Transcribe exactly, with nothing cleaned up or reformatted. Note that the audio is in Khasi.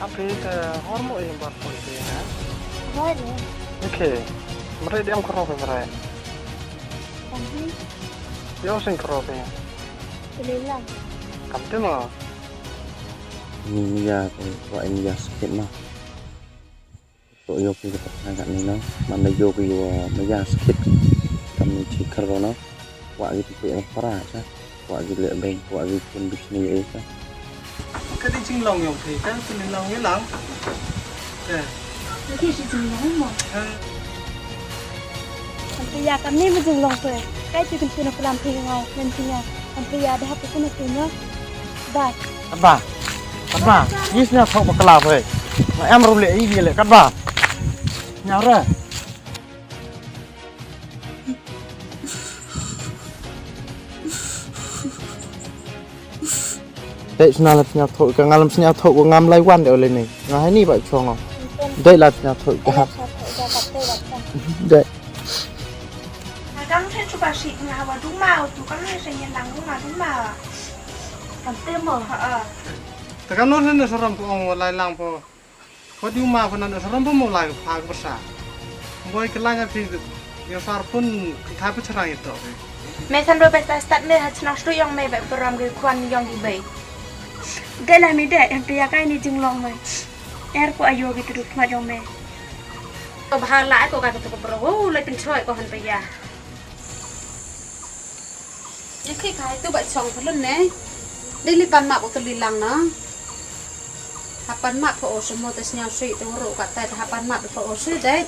Ape te hor mo ïa bar phone te ha. Hor mo. Okay. Mare diam kro pe mare. Io sing kro pe. Kam te mo. Ni mia ko wa in ya skit ma. To ïoh ki ka tang ka ni no. Man da ïoh ki wa ma ya skit. Kam ni chi kar no. Wa ki tu ya para sa. Wa ki le beng wa ki pun bis ni ya sa. Ka di jinglong yong phi ka tu ni long ya lang. Ka di si jinglong mo. Kan pia kam ni ma jinglong pe. Kai tu kan pia na pelam phi ngai men pia. Kan pia dah apa tu na tu na. Bye. Katba. Katba. Yis nya thok bakla phai. Ma em rum le i le katba. Nya re. Dei sna la sna thok ka ngalam sna thok ko ngam lai wan de ole ni. Nga hai ni ba chong. Dei la sna thok ka. Dei. Kang chen chuba shi nga wa duma tu kang ne shen yen lang duma duma. Kan te mo ha. Takam no ne saram po ong lai lang po. Ko duma po nan saram po mo lai pha ko sa. Boy ke lai phi yo sar pun ka pha charang ito. Me san ro besta start me ha chna stu yong me be program ke kwan yong i be. De la mi de em pia kai ni jinglong me. Er ko ayo ki tu ma yong me. Ko bha la ko ka tu ko pro. Wo lai pin choi ko han pia. Ye khi khai tu ba chong phalun ne. Dei li pan ma ko tu li lang na. Ha pan ma pho o sumo te sñiaw sui te ro ka te ha pan ma pho o sui dei.